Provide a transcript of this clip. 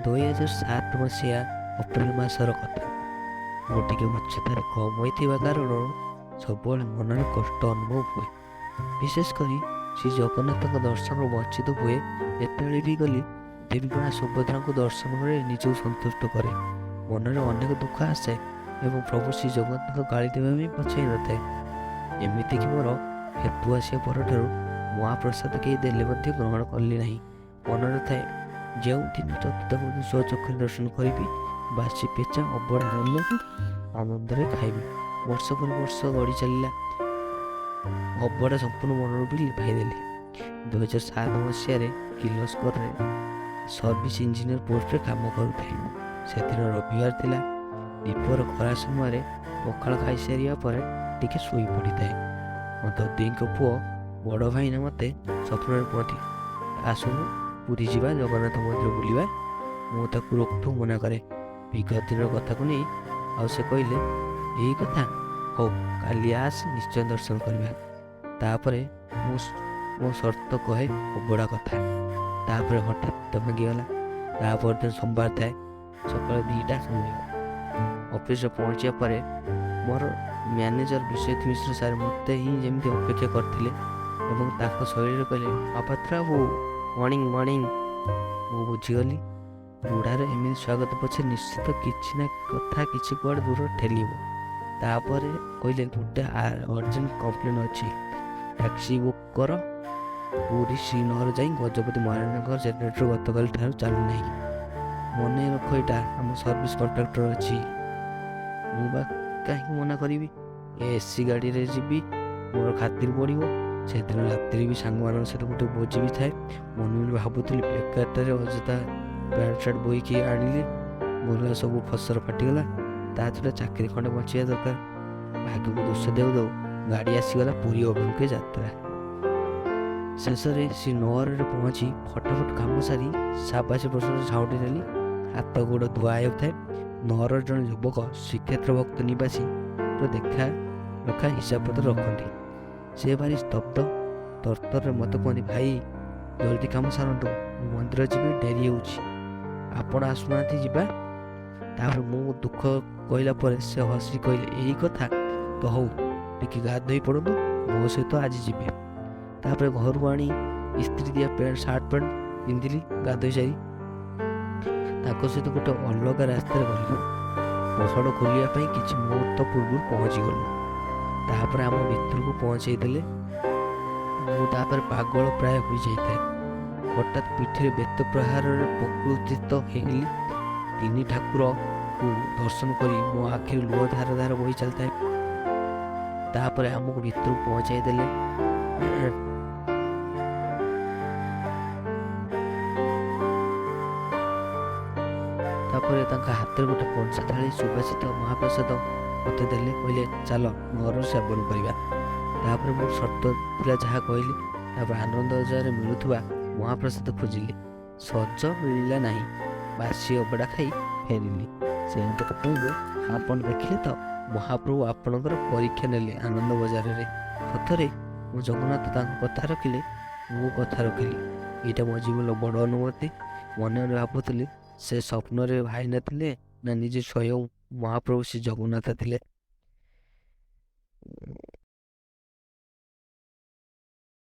2007 ମସିହା ଅପ୍ରିଲ ମାସର କଥା। ମୁଁ ଟିକେ ଉଚ୍ଚତାରେ କମ୍ ହୋଇଥିବା କାରଣରୁ ସବୁବେଳେ ମନରେ କଷ୍ଟ ଅନୁଭବ ହୁଏ। ବିଶେଷ କରି ଶ୍ରୀ ଜଗନ୍ନାଥଙ୍କ ଦର୍ଶନରୁ ବଞ୍ଚିତ ହୁଏ। ଯେତେବେଳେ ବି ଗଲି, ଦେବୀ ମା ସୁଭଦ୍ରାଙ୍କୁ ଦର୍ଶନ କରି ନିଜକୁ ସନ୍ତୁଷ୍ଟ କରେ। ମନରେ ଅନେକ ଦୁଃଖ ଆସେ ଏବଂ ପ୍ରଭୁ ଶ୍ରୀ ଜଗନ୍ନାଥଙ୍କ ଗାଳି ଦେବା ପାଇଁ ପଛାଇ ନଥାଏ। ଏମିତିକି ମୋର ହେତୁ ଆସିବା ପରଠାରୁ ମହାପ୍ରସାଦ କେହି ଦେଲେ ମଧ୍ୟ ଗ୍ରହଣ କଲି ନାହିଁ। ମନରେ ଥାଏ, ଯେଉଁଦିନ ଚତୁର୍ଦ୍ଧାମୂର୍ତ୍ତି ସ୍ୱଚକ୍ଷୁରେ ଦର୍ଶନ କରିବି, ବାସି ପେଚା ଅବଢ଼ା ହେଲେ ଆନନ୍ଦରେ ଖାଇବି। ବର୍ଷ ପରେ ବର୍ଷ ଗଡ଼ି ଚାଲିଲା, ଅବଢ଼ା ସମ୍ପୂର୍ଣ୍ଣ ମନରୁ ବି ଲିଭାଇ ଦେଲି। 2007 ମସିହାରେ କିର୍ଲୋସ୍କରରେ ସର୍ଭିସ ଇଞ୍ଜିନିୟର ପୋଷ୍ଟରେ କାମ କରୁଥାଏ। ସେଦିନ ରବିବାର ଥିଲା। ଦ୍ୱିପହର ଖରା ସମୟରେ ପଖାଳ ଖାଇସାରିବା ପରେ ଟିକେ ଶୋଇ ପଡ଼ିଥାଏ। ମୋ ଦଦିଙ୍କ ପୁଅ ବଡ଼ ଭାଇନା ମୋତେ ସ୍ୱପ୍ନରେ କୁହନ୍ତି, "ଆସୁନୁ, ପୁରୀ ଯିବା, ଜଗନ୍ନାଥ ମନ୍ଦିର ବୁଲିବା।" ମୁଁ ତାକୁ ରୋକଠୋକ ମନା କରେ ବିଗତ ଦିନର କଥାକୁ ନେଇ। ଆଉ ସେ କହିଲେ, "ଏଇ କଥା? ହଉ, କାଲି ଆସ, ନିଶ୍ଚୟ ଦର୍ଶନ କରିବା।" ତାପରେ ମୁଁ ମୋ ସର୍ତ୍ତ କହେ, ଅବଢ଼ା କଥା। ତାପରେ ହଠାତ୍ ନିଦ ଭାଙ୍ଗିଗଲା। ତା ପରଦିନ ସୋମବାର ଥାଏ। ସକାଳ 2ଟା ସମୟ। ଅଫିସରେ ପହଞ୍ଚିବା ପରେ ମୋର ମ୍ୟାନେଜର ବିଶ୍ୱଜିତ ମିଶ୍ର ସାର୍ ମୋତେ ହିଁ ଯେମିତି ଅପେକ୍ଷା କରିଥିଲେ ଏବଂ ତାଙ୍କ ଶୈଳୀରେ କହିଲେ, "ମହାପାତ୍ର ବାବୁ, ମର୍ଣ୍ଣିଂ ମର୍ଣ୍ଣିଂ।" ମୁଁ ବୁଝିଗଲି, ବୁଢ଼ାର ଏମିତି ସ୍ୱାଗତ ପଛରେ ନିଶ୍ଚିତ କିଛି ନା କଥା କିଛି କୁଆଡ଼େ ଦୂର ଠେଲିବ। ତାପରେ କହିଲେ, "ଗୋଟେ ଅର୍ଜେଣ୍ଟ କମ୍ପ୍ଲେନ୍ ଅଛି। ଟ୍ୟାକ୍ସି ବୁକ୍ କର। ପୁରୀ ଶ୍ରୀନଗର ଯାଇ ଗଜପତି ମହାରାଜାଙ୍କର ଜେନେରେଟର ଗତକାଲି ଠାରୁ ଚାଲୁନାହିଁ। ମନେ ରଖ, ଏଇଟା ଆମ ସର୍ଭିସ କଣ୍ଟ୍ରାକ୍ଟର ଅଛି।" ମୁଁ ବା କାହିଁକି ମନା କରିବି? ଏସି ଗାଡ଼ିରେ ଯିବି, ମୋର ଖାତିର ପଡ଼ିବ। ସେଦିନ ରାତିରେ ବି ସାଙ୍ଗମାନଙ୍କ ସହିତ ଗୋଟେ ଭୋଜି ବି ଥାଏ। ମନେ ମନେ ଭାବୁଥିଲି, ବେକାରଟାରେ ଅଯଥା ପ୍ୟାଣ୍ଟ ସାର୍ଟ ବୋହିକି ଆଣିଲି, ଗଲା ସବୁ ଫସର ଫାଟିଗଲା। ତା ଛଡ଼ା ଚାକିରି ଖଣ୍ଡେ ବଞ୍ଚିବା ଦରକାର। ଭାଗ୍ୟକୁ ଦୋଷ ଦେଉ ଦେଉ ଗାଡ଼ି ଆସିଗଲା ପୁରୀ ଅଭିମୁଖେ ଯାତ୍ରା। ଶେଷରେ ଶ୍ରୀନଗରରେ ପହଞ୍ଚି ଫଟାଫଟ କାମ ସାରି ସାବାସୀ ପ୍ରସାଦ ଝାଉଁଟି ନେଲି। ହାତ ଗୋଡ଼ ଧୁଆ ହେଉଥାଏ, ନଅରର ଜଣେ ଯୁବକ ଶ୍ରୀକ୍ଷେତ୍ର ଭକ୍ତ ନିବାସୀ ଦେଖା ରଖା ହିସାବପତ୍ର ରଖନ୍ତି। ସେ ଭାରି ସ୍ତବ୍ଧ ତରତରରେ ମୋତେ କୁହନ୍ତି, "ଭାଇ, ଜଲ୍ଦି କାମ ସାରନ୍ତୁ, ମୁଁ ମନ୍ଦିର ଯିବି, ଡେରି ହେଉଛି। ଆପଣ ଆସୁନାହାନ୍ତି, ଯିବା।" ତାପରେ ମୁଁ ଦୁଃଖ କହିଲା ପରେ ସେ ହସି କହିଲେ, "ଏଇ କଥା ତ? ହଉ, ଟିକେ ଗାଧୋଇ ପଡ଼ନ୍ତୁ, ମୋ ସହିତ ଆଜି ଯିବେ।" ତାପରେ ଘରୁ ଆଣି ଇସ୍ତ୍ରୀ ଦିଆ ପ୍ୟାଣ୍ଟ ସାର୍ଟ ପ୍ୟାଣ୍ଟ ପିନ୍ଧିଲି। ଗାଧୋଇ ସାରି ତାଙ୍କ ସହିତ ଗୋଟେ ଅଲଗା ରାସ୍ତାରେ ଗଲି। ପହଡ଼ ଖୋଲିବା ପାଇଁ କିଛି ମୁହୂର୍ତ୍ତ ପୂର୍ବରୁ ପହଞ୍ଚିଗଲୁ। ତାପରେ ଆମ ଭିତରକୁ ପହଞ୍ଚେଇ ଦେଲେ। ମୁଁ ତାପରେ ପାଗଳ ପ୍ରାୟ ହୋଇଯାଇଥାଏ। ହଠାତ୍ ପିଠିରେ ବେତ ପ୍ରହାରରେ ପ୍ରକୃତିସ୍ଥ ହେଲି। ତିନି ଠାକୁରକୁ ଦର୍ଶନ କରି ମୋ ଆଖିରୁ ଲୁହ ଧାର ଧାର ବହି ଚାଲିଥାଏ। ତାପରେ ଆମକୁ ଭିତରକୁ ପହଞ୍ଚାଇ ଦେଲେ। ତାପରେ ତାଙ୍କ ହାତରେ ଗୋଟେ କଂସା ଥାଳି ସୁବାସିତ ମହାପ୍ରସାଦ ମୋତେ ଦେଲେ। କହିଲେ, "ଚାଲ, ଘର ସେବନ କରିବା।" ତାପରେ ମୋର ସର୍ତ୍ତ ଥିଲା ଯାହା କହିଲି। ତାପରେ ଆନନ୍ଦ ବଜାରରେ ମିଳୁଥିବା ମହାପ୍ରସାଦ ଖୋଜିଲି, ସଜ ମିଳିଲା ନାହିଁ। ବାସି ଅବଢ଼ା ଖାଇ ଫେରିଲି। ସେ କହିଲେ, "ଆପଣ ଦେଖିଲେ ତ, ମହାପ୍ରଭୁ ଆପଣଙ୍କର ପରୀକ୍ଷା ନେଲେ ଆନନ୍ଦ ବଜାରରେ।" ସତରେ ମୁଁ ଜଗନ୍ନାଥ ତାଙ୍କ କଥା ରଖିଲେ, ମୁଁ କଥା ରଖିଲି। ଏଇଟା ମୋ ଜୀବନର ବଡ଼ ଅନୁଭୂତି। ମନେ ମନେ ଭାବୁଥିଲି, ସେ ସ୍ୱପ୍ନରେ ଭାଇନା ଥିଲେ ନା ନିଜେ ସ୍ୱୟଂ ମହାପ୍ରଭୁ ଶ୍ରୀ ଜଗନ୍ନାଥ ଥିଲେ।